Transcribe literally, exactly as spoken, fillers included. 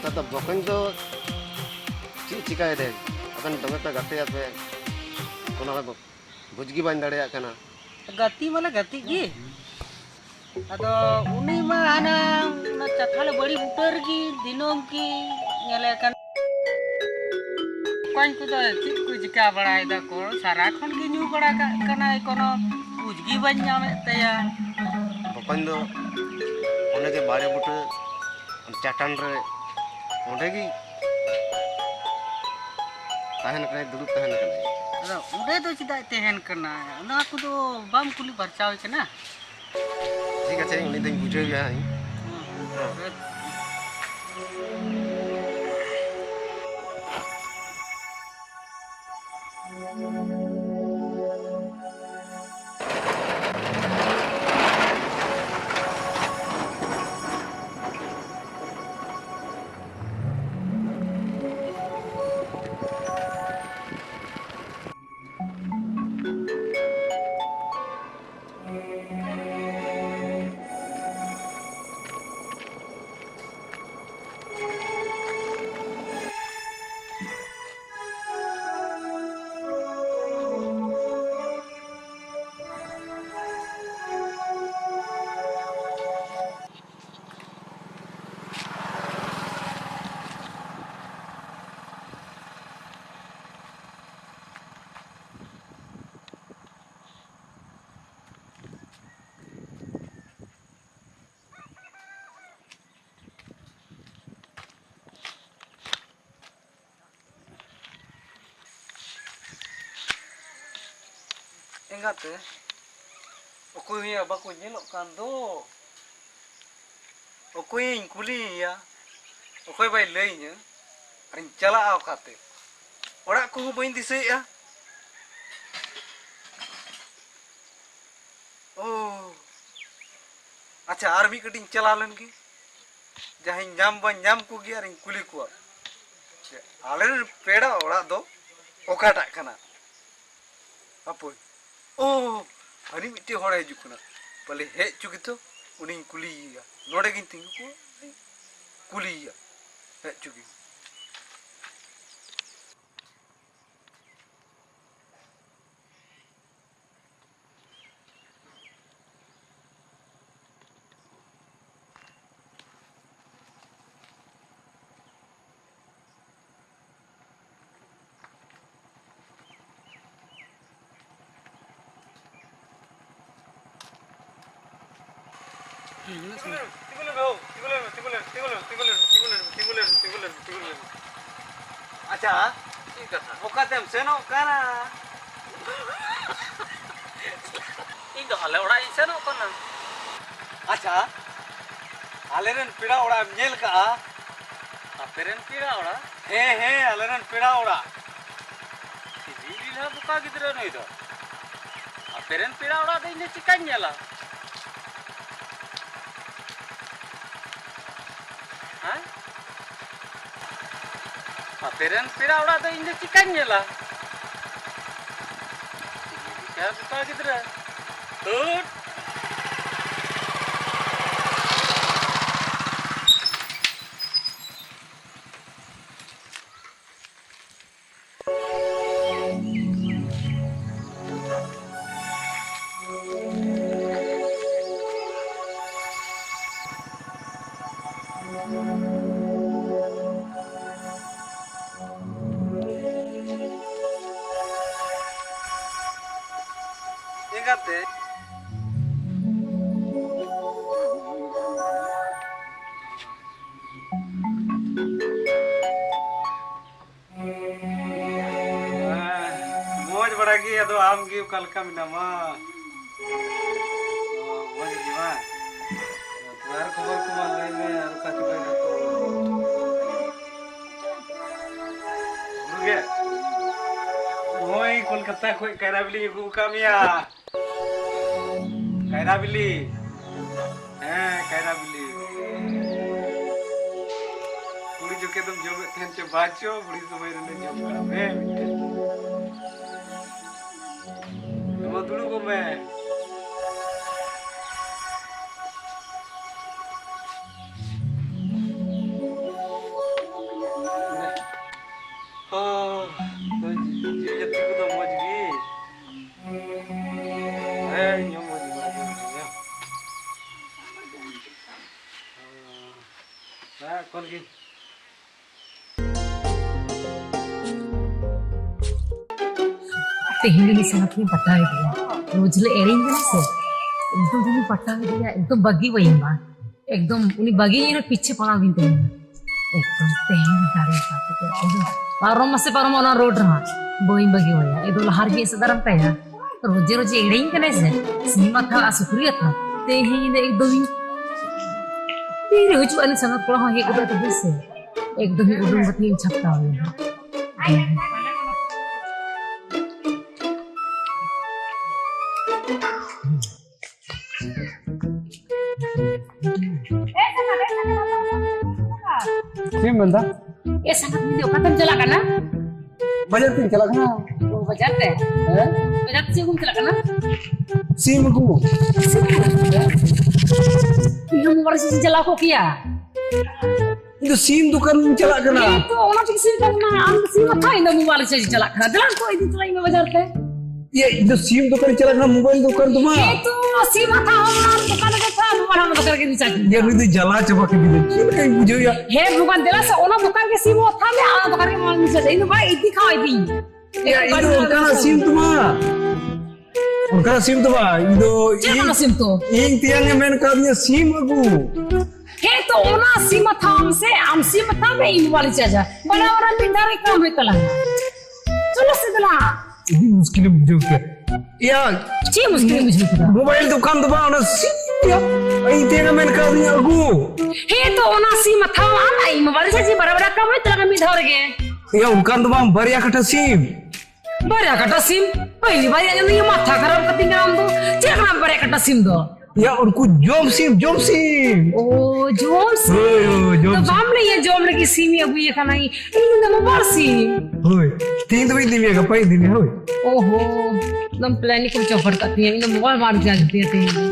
ᱟᱫᱚ ᱵᱚᱠᱚᱧ ᱫᱚ ᱪᱮᱫ ᱪᱤᱠᱟᱹᱭᱮᱫᱟᱭ? ᱟᱵᱮᱱ ᱫᱚᱢᱮ ᱯᱮ ᱜᱟᱛᱮᱜ ᱟᱯᱮ, ᱠᱳᱱᱳ ᱵᱩᱡᱽ ᱜᱮ ᱵᱟᱹᱧ ᱫᱟᱲᱮᱭᱟᱜ ᱠᱟᱱᱟ᱾ ᱜᱟᱛᱮ ᱢᱟᱞᱮ ᱜᱟᱛᱮᱜ ᱜᱮ, ᱟᱫᱚ ᱩᱱᱤ ᱢᱟ ᱦᱟᱱᱟ ᱚᱱᱟ ᱪᱟᱛᱷᱟ ᱞᱮ ᱵᱟᱹᱲᱤ ᱵᱩᱴᱟᱹ ᱨᱮᱜᱮ ᱫᱤᱱᱟᱹᱢ ᱜᱮ ᱧᱮᱞᱮ ᱠᱟᱱᱟ᱾ ᱚᱠᱚᱭ ᱠᱚᱫᱚ ᱪᱮᱫ ᱠᱚ ᱪᱤᱠᱟ ᱵᱟᱲᱟᱭᱮᱫᱟ ᱠᱚ, ᱥᱟᱨᱟ ᱠᱷᱚᱱ ᱜᱮ ᱧᱩ ᱵᱟᱲᱟ ᱠᱟᱜ ᱠᱟᱱᱟᱭ, ᱠᱳᱱᱳ ᱵᱩᱡᱽ ᱜᱮ ᱵᱟᱹᱧ ᱧᱟᱢᱮᱫ ᱛᱟᱭᱟ᱾ ᱵᱚᱠᱚᱧ ᱫᱚ ᱚᱸᱰᱮ ᱜᱮ ᱵᱟᱲᱮ ᱵᱩᱴᱟᱹ ᱪᱟᱴᱟᱱ ᱨᱮ ᱚᱸᱰᱮ ᱜᱮ ᱛᱟᱦᱮᱱ ᱠᱟᱱᱟᱭ, ᱫᱩᱲᱩᱵ ᱛᱟᱦᱮᱱ ᱠᱟᱱᱟᱭ᱾ ᱟᱫᱚ ᱚᱸᱰᱮ ᱫᱚ ᱪᱮᱫᱟᱜ ᱛᱟᱦᱮᱱ ᱠᱟᱱᱟ? ᱚᱱᱟ ᱠᱚᱫᱚ ᱵᱟᱢ ᱠᱩᱞᱤ ᱯᱷᱟᱨᱪᱟᱣᱮ ᱠᱟᱱᱟ? ᱴᱷᱤᱠ ᱟᱪᱷᱮ, ᱩᱱᱤ ᱫᱚᱧ ᱵᱩᱡᱷᱟᱹᱣᱮᱭᱟ ᱦᱟᱸᱜ᱾ ᱦᱮᱸ᱾ ᱮᱸᱜᱟᱛᱮ, ᱚᱠᱚᱭ ᱦᱚᱸᱭᱟ ᱵᱟᱠᱚ ᱧᱮᱞᱚᱜ ᱠᱟᱱ ᱫᱚ᱾ ᱚᱠᱚᱭᱤᱧ ᱠᱩᱞᱤᱭᱮᱭᱟ? ᱚᱠᱚᱭ ᱵᱟᱭ ᱞᱟᱹᱭᱟᱹᱧᱟᱹ? ᱟᱨᱤᱧ ᱪᱟᱞᱟᱜᱼᱟ ᱚᱠᱟᱛᱮ? ᱚᱲᱟᱜ ᱠᱚᱦᱚᱸ ᱵᱟᱹᱧ ᱫᱤᱥᱟᱹᱭᱮᱫᱼᱟ᱾ ᱳ, ᱟᱪᱪᱷᱟ, ᱟᱨ ᱢᱤᱫ ᱠᱟᱹᱴᱤᱡ ᱤᱧ ᱪᱟᱞᱟᱣ ᱞᱮᱱ ᱜᱮ᱾ ᱡᱟᱦᱟᱸᱧ ᱧᱟᱢ ᱵᱟᱹᱧ ᱧᱟᱢ ᱠᱚᱜᱮᱭᱟ ᱟᱨᱤᱧ ᱠᱩᱞᱤ ᱠᱚᱣᱟ ᱡᱮ ᱟᱞᱮᱨᱮᱱ ᱯᱮᱲᱟ ᱚᱲᱟᱜ ᱫᱚ ᱚᱠᱟᱴᱟᱜ ᱠᱟᱱᱟ? ᱦᱟᱯᱳᱭ, ᱳ, ᱦᱟᱹᱱᱤ ᱢᱤᱫᱴᱮᱡ ᱦᱚᱲᱮ ᱦᱤᱡᱩᱜ ᱠᱟᱱᱟ, ᱯᱟᱞᱮ ᱦᱮᱡ ᱦᱚᱪᱚ ᱜᱮᱛᱚ, ᱩᱱᱤᱧ ᱠᱩᱞᱤᱭᱮᱭᱟ᱾ ᱱᱚᱰᱮ ᱜᱤᱧ ᱛᱤᱸᱜᱩ ᱠᱚᱜᱼᱟ, ᱠᱩᱞᱤᱭᱮᱭᱟ᱾ ᱦᱮᱡ ᱦᱚᱪᱚ ᱜᱮ᱾ ᱦᱩᱸ, ᱛᱤᱸᱜᱩ ᱞᱮᱱ ᱢᱮ, ᱛᱤᱸᱜᱩ ᱞᱮᱱ ᱢᱮ, ᱛᱤᱸᱜᱩ ᱞᱮᱱ ᱢᱮ, ᱛᱤᱸᱜᱩ ᱞᱮᱱ ᱢᱮ, ᱛᱤᱸᱜᱩ ᱞᱮᱱ ᱢᱮ, ᱛᱤᱸᱜᱩ ᱞᱮᱱ ᱢᱮ, ᱛᱤᱸᱜᱩ ᱞᱮᱱ ᱢᱮ, ᱛᱤᱸᱜᱩ ᱞᱮᱱ ᱢᱮ᱾ ᱟᱪᱪᱷᱟ, ᱪᱮᱫ ᱠᱟᱛᱷᱟ? ᱚᱠᱟᱛᱮᱢ ᱥᱮᱱᱚᱜ ᱠᱟᱱᱟ? ᱤᱧ ᱫᱚ ᱟᱞᱮ ᱚᱲᱟᱜ ᱤᱧ ᱥᱮᱱᱚᱜ ᱠᱟᱱᱟ᱾ ᱟᱪᱪᱷᱟ, ᱟᱞᱮᱨᱮᱱ ᱯᱮᱲᱟ ᱚᱲᱟᱜ ᱮᱢ ᱧᱮᱞ ᱠᱟᱜᱼᱟ? ᱟᱯᱮᱨᱮᱱ ᱯᱮᱲᱟ ᱚᱲᱟᱜ? ᱦᱮᱸ, ᱦᱮᱸ, ᱟᱞᱮᱨᱮᱱ ᱯᱮᱲᱟ ᱚᱲᱟᱜ᱾ ᱪᱤᱞᱤ ᱞᱤᱞᱟ ᱵᱚᱠᱟ ᱜᱤᱫᱽᱨᱟᱹ ᱱᱩᱭ ᱫᱚ? ᱟᱯᱮᱨᱮᱱ ᱯᱮᱲᱟ ᱚᱲᱟᱜ ᱫᱚ ᱤᱧ ᱫᱚ ᱪᱤᱠᱟᱹᱧ ᱧᱮᱞᱟ? ᱦᱮᱸ? ᱟᱯᱮᱨᱮᱱ ᱯᱮᱲᱟ ᱚᱲᱟᱜ ᱫᱚ ᱤᱧ ᱫᱚ ᱪᱤᱠᱟᱹᱧ ᱧᱮᱞᱟ? ᱪᱤᱞᱤ ᱞᱮᱠᱟ ᱵᱚᱠᱟ ᱜᱤᱫᱽᱨᱟᱹ᱾ ᱫᱩᱨ᱾ ᱮᱸᱜᱟᱛᱮ᱾ ᱦᱮᱸ, ᱢᱚᱡᱽ ᱵᱟᱲᱟ ᱜᱮ, ᱟᱫᱚ ᱟᱢ ᱜᱮ ᱚᱠᱟ ᱞᱮᱠᱟ ᱢᱮᱱᱟᱢᱟ? ᱚ, ᱢᱚᱡᱽ ᱜᱮ ᱵᱟᱝ? ᱟᱨ ᱠᱷᱚᱵᱚᱨ ᱠᱚᱢᱟ ᱞᱟᱹᱭ ᱢᱮ, ᱟᱨ ᱚᱠᱟ ᱪᱤᱠᱟᱹᱭ ᱫᱟᱠᱚ? ᱦᱩᱲᱩ ᱜᱮ? ᱱᱚᱜᱼᱚᱭ ᱠᱳᱞᱠᱟᱛᱟ ᱠᱷᱚᱡ ᱠᱟᱭᱨᱟ ᱵᱤᱞᱤᱧ ᱟᱹᱜᱩ ᱟᱠᱟᱫ ᱢᱮᱭᱟ᱾ ᱠᱟᱭᱨᱟ ᱵᱤᱞᱤ᱾ ᱦᱮᱸ, ᱠᱟᱭᱨᱟ ᱵᱤᱞᱤ᱾ ᱠᱩᱲᱤ ᱡᱚᱠᱷᱮᱡ ᱫᱚᱢ ᱡᱚᱢᱮᱫ ᱛᱟᱦᱮᱱ ᱪᱚ ᱵᱟᱝ ᱪᱚ, ᱵᱩᱲᱦᱤ ᱥᱚᱢᱚᱭ ᱨᱮᱞᱮ ᱡᱚᱢ ᱠᱟᱜ ᱢᱮ ᱢᱤᱫᱴᱮᱱ᱾ ᱢᱟ ᱫᱩᱲᱩᱵᱚᱜ ᱢᱮ᱾ ᱚ, ᱛᱚ ᱡᱤᱣᱤ ᱡᱟᱹᱛᱤ ᱠᱚᱫᱚ ᱢᱚᱡᱽ ᱜᱮ? ᱦᱮᱸ, ᱤᱧ ᱦᱚᱸ ᱢᱚᱡᱽ ᱵᱟᱲᱟ ᱜᱮ ᱢᱤᱱᱟᱹᱧᱟ᱾ ᱚ, ᱚᱲᱟᱜ ᱠᱚᱨᱮ ᱜᱮ᱾ ᱛᱮᱦᱮᱧ ᱩᱱᱤ ᱥᱟᱸᱜᱟᱛ ᱞᱤᱧ ᱯᱟᱴᱟᱣ ᱮᱫᱮᱭᱟ᱾ ᱨᱳᱡᱽ ᱞᱮ ᱮᱲᱮᱧ ᱠᱟᱱᱟ ᱥᱮ, ᱮᱠᱫᱚᱢ ᱩᱱᱤ ᱯᱟᱴᱟᱣ ᱮᱫᱮᱭᱟ, ᱮᱠᱫᱚᱢ ᱵᱟᱹᱜᱤ ᱵᱟᱹᱧ ᱮᱢᱟ᱾ ᱮᱠᱫᱚᱢ ᱩᱱᱤ ᱵᱟᱹᱜᱤ ᱧᱮᱞ ᱯᱤᱪᱷᱮ ᱯᱟᱲᱟᱣ ᱜᱤᱧ ᱛᱟᱦᱮᱱᱟ᱾ ᱮᱠᱫᱚᱢ ᱛᱮᱦᱮᱧ ᱫᱟᱲᱮ ᱠᱟᱛᱮ ᱜᱮ ᱟᱫᱚ ᱯᱟᱨᱚᱢ ᱢᱟᱥᱮ ᱯᱟᱨᱚᱢᱚᱜ ᱚᱱᱟ ᱨᱳᱰ ᱨᱮᱦᱚᱸ ᱵᱟᱹᱧ ᱵᱟᱹᱜᱤ ᱟᱭᱟ᱾ ᱮᱠᱫᱚᱢ ᱞᱟᱦᱟ ᱨᱮᱜᱮ ᱮᱥᱮᱫ ᱫᱟᱨᱟᱢ ᱠᱟᱭᱟ᱾ ᱨᱳᱡᱮ ᱨᱳᱡᱮ ᱮᱲᱮᱧ ᱠᱟᱱᱟᱭ ᱥᱮ, ᱥᱤᱢ ᱟᱛᱷᱟ ᱟᱨ ᱥᱩᱠᱨᱤ ᱟᱛᱷᱟ᱾ ᱛᱮᱦᱮᱧ ᱫᱚ ᱮᱠᱫᱚᱢ ᱤᱧ ᱛᱤᱨᱮ ᱦᱤᱡᱩᱜᱼᱟ ᱩᱱᱤ ᱥᱟᱸᱜᱟᱛ ᱠᱚᱲᱟ ᱦᱚᱸ ᱦᱮᱡ ᱜᱚᱫᱚᱜ ᱛᱟᱵᱚᱱ ᱥᱮ, ᱮᱠᱫᱚᱢ ᱤᱧ ᱩᱰᱩᱝ ᱠᱟᱛᱮ ᱤᱧ ᱪᱷᱟᱯᱴᱟᱣ ᱮᱭᱟ᱾ ᱪᱮᱫ ᱮᱢ ᱢᱮᱱᱫᱟ? ᱮ ᱥᱟᱸᱜᱟᱛ, ᱢᱮᱱᱫᱟᱹᱧ ᱚᱠᱟᱛᱮᱢ ᱪᱟᱞᱟᱜ ᱠᱟᱱᱟ? ᱵᱟᱡᱟᱨ ᱛᱮᱧ ᱪᱟᱞᱟᱜ ᱠᱟᱱᱟ᱾ ᱚ, ᱵᱟᱡᱟᱨ ᱛᱮ? ᱦᱮᱸ? ᱵᱟᱡᱟᱨ ᱛᱮ ᱪᱮᱫ ᱟᱹᱜᱩᱢ ᱪᱟᱞᱟᱜ ᱠᱟᱱᱟ? ᱥᱤᱢ ᱟᱹᱜᱩ᱾ ᱤᱧ ᱦᱚᱸ ᱢᱳᱵᱟᱭᱤᱞ ᱥᱮᱫ ᱤᱧ ᱪᱟᱞᱟᱣ ᱠᱚᱜ ᱠᱮᱭᱟ᱾ ᱤᱧ ᱫᱚ ᱥᱤᱢ ᱫᱚᱠᱟᱱ ᱤᱧ ᱪᱟᱞᱟᱜ ᱠᱟᱱᱟ᱾ ᱦᱮᱸ ᱛᱚ, ᱚᱱᱟ ᱛᱮᱜᱮ ᱥᱤᱢ ᱫᱚᱠᱟᱱ ᱢᱟ ᱟᱢ ᱫᱚ ᱥᱤᱢ ᱟᱛᱷᱟ, ᱤᱧ ᱫᱚ ᱢᱳᱵᱟᱭᱤᱞ ᱨᱤᱪᱟᱨᱡᱽ ᱤᱧ ᱪᱟᱞᱟᱜ ᱠᱟᱱᱟ᱾ ᱫᱮᱞᱟ ᱛᱚ, ᱤᱫᱤ ᱛᱚᱨᱟᱧ ᱢᱮ ᱵᱟᱡᱟᱨ ᱛᱮ᱾ ᱤᱭᱟᱹ, ᱤᱧ ᱫᱚ ᱥᱤᱢ ᱫᱚᱠᱟᱱ ᱤᱧ ᱪᱟᱞᱟᱜ ᱠᱟᱱᱟ, ᱢᱳᱵᱟᱭᱤᱞ ᱫᱚᱠᱟᱱ ᱫᱚ ᱵᱟᱝ᱾ ᱦᱮᱸ ᱛᱚ, ᱥᱤᱢ ᱟᱛᱷᱟ ᱦᱚᱸ ᱚᱱᱟ ᱫᱚᱠᱟᱱ ᱨᱮᱜᱮ ᱛᱚ, ᱢᱳᱵᱟᱭᱤᱞ ᱦᱚᱸ ᱚᱱᱟ ᱫᱚᱠᱟᱱ ᱨᱮᱜᱮ ᱨᱤᱪᱟᱨᱡᱽ ᱤᱧ ᱤᱭᱟᱹ, ᱪᱟᱞᱟᱜ᱾ ᱱᱩᱭ ᱫᱚ ᱡᱟᱞᱟ ᱪᱟᱵᱟ ᱠᱮᱫᱤᱧᱟ᱾ ᱪᱮᱫ ᱞᱮᱠᱟᱧ ᱵᱩᱡᱷᱟᱹᱣᱮᱭᱟ? ᱦᱮᱸ ᱵᱚᱠᱚᱧ, ᱫᱮᱞᱟ ᱥᱮ, ᱚᱱᱟ ᱫᱚᱠᱟᱱ ᱜᱮ ᱥᱤᱢ ᱟᱛᱷᱟ ᱢᱮ, ᱟᱨ ᱚᱱᱟ ᱫᱚᱠᱟᱱ ᱨᱮᱜᱮ ᱢᱳᱵᱟᱭᱤᱞ ᱨᱤᱪᱟᱨᱡᱽ᱾ ᱤᱧ ᱫᱚ ᱵᱟᱭ ᱤᱫᱤ ᱠᱷᱟᱱ ᱤᱫᱤᱧ᱾ ᱤᱭᱟᱹ, ᱤᱧ ᱫᱚ ᱚᱱᱠᱟᱱᱟᱜ ᱥᱤᱢ ᱫᱚ ᱵᱟᱝ᱾ ᱚᱱᱠᱟᱱᱟᱜ ᱥᱤᱢ ᱫᱚ ᱵᱟᱝ, ᱤᱧ ᱫᱚ ᱪᱮᱫ ᱤᱧ, ᱠᱟᱱᱟ ᱥᱤᱢ ᱛᱚ? ᱤᱧ ᱛᱮᱭᱟᱝ ᱮ ᱢᱮᱱ ᱠᱟᱣᱫᱤᱧᱟ ᱥᱤᱢ ᱟᱹᱜᱩ᱾ ᱦᱮᱸ ᱛᱚ, ᱚᱱᱟ ᱥᱤᱢ ᱟᱛᱷᱟᱣ ᱟᱢ ᱥᱮ, ᱟᱢ ᱥᱤᱢ ᱟᱛᱷᱟᱣ ᱢᱮ, ᱤᱧ ᱢᱳᱵᱟᱭᱤᱞ ᱨᱤᱪᱟᱨᱡᱟ᱾ ᱵᱟᱱᱟ ᱦᱚᱲ ᱢᱤᱫ ᱫᱷᱟᱣ ᱨᱮ ᱠᱟᱢ ᱦᱩᱭᱩᱜ ᱛᱟᱞᱟᱝᱟ᱾ ᱪᱚᱞᱚ ᱥᱮ ᱫᱮᱞᱟ᱾ ᱟᱹᱰᱤ ᱢᱩᱥᱠᱤᱞᱮᱢ ᱵᱩᱡᱷᱟᱹᱣ ᱠᱮᱫ᱾ ᱤᱭᱟ᱾ ᱪᱮᱫ ᱢᱩᱥᱠᱤᱞᱮᱢ ᱵᱩᱡᱷᱟᱹᱣ ᱠᱮᱫᱟ? ᱢᱳᱵᱟᱭᱤᱞ ᱫᱚᱠᱟᱱ ᱫᱚ ᱵᱟᱝ, ᱚᱱᱟ ᱥᱤᱢ ᱤᱭᱟ᱾ ᱤᱧ ᱛᱮᱭᱟᱝ ᱮ ᱢᱮᱱ ᱠᱟᱣᱫᱤᱧᱟ ᱟᱹᱜᱩ᱾ ᱦᱮᱸ ᱛᱚ, ᱚᱱᱟ ᱥᱤᱢ ᱟᱛᱷᱟᱣ ᱟᱢ, ᱤᱧ ᱢᱳᱵᱟᱭᱤᱞ ᱨᱤᱪᱟᱨᱡ ᱵᱟᱨᱟ ᱵᱟᱨᱟ ᱠᱟᱢ ᱦᱩᱭᱩᱜ ᱛᱟᱞᱟᱝᱟ ᱢᱤᱫ ᱫᱷᱟᱣ ᱨᱮᱜᱮ᱾ ᱤᱭᱟ, ᱚᱱᱠᱟᱱ ᱫᱚ ᱵᱟᱝ, ᱵᱟᱨᱭᱟ ᱠᱟᱴᱟ ᱥᱤᱢ᱾ ᱵᱟᱨᱭᱟ ᱠᱟᱴᱟ ᱥᱤᱢ? ᱯᱟᱹᱦᱤᱞᱤ ᱵᱟᱨᱭᱟ ᱧᱮᱞ ᱤᱧ ᱢᱟᱛᱷᱟ ᱠᱷᱟᱨᱟᱯ ᱠᱟᱛᱤᱧ ᱠᱟᱱᱟ ᱟᱢ ᱫᱚ᱾ ᱪᱮᱫ ᱠᱟᱱᱟ ᱵᱟᱨᱭᱟ ᱠᱟᱴᱟ ᱥᱤᱢ ᱫᱚ? ᱭᱟ, ᱩᱱᱠᱩ ᱡᱚᱢ ᱥᱤᱢ, ᱡᱚᱢ ᱥᱤᱢ᱾ ᱳ, ᱡᱚᱢ ᱥᱤᱢ? ᱦᱳᱭ, ᱦᱳᱭ, ᱡᱚᱢ ᱛᱚ ᱥᱤᱢ᱾ ᱵᱟᱢ ᱞᱟᱹᱭᱟ ᱡᱚᱢ ᱞᱟᱹᱜᱤᱫ ᱥᱤᱢ ᱤᱧ ᱟᱹᱜᱩᱭᱮ ᱠᱟᱱᱟ, ᱤᱧ ᱫᱚ ᱢᱳᱵᱟᱭᱤᱞ ᱥᱤᱢ᱾ ᱦᱳᱭ, ᱛᱤᱦᱤᱧ ᱫᱚ ᱵᱟᱹᱧ ᱤᱫᱤ ᱢᱮᱭᱟ, ᱜᱟᱯᱟ ᱤᱫᱤ ᱢᱮᱭᱟ, ᱦᱳᱭ᱾ ᱳᱦᱳ, ᱮᱠᱫᱚᱢ ᱯᱞᱮᱱ ᱠᱚᱢ ᱪᱚᱯᱚᱴ ᱠᱟᱜ ᱛᱤᱧᱟ, ᱤᱧ ᱫᱚ ᱢᱳᱵᱟᱭᱤᱞ ᱵᱟᱢ ᱪᱟᱨᱡᱽ ᱛᱤᱧᱟ ᱛᱤᱦᱤᱧ ᱫᱚ᱾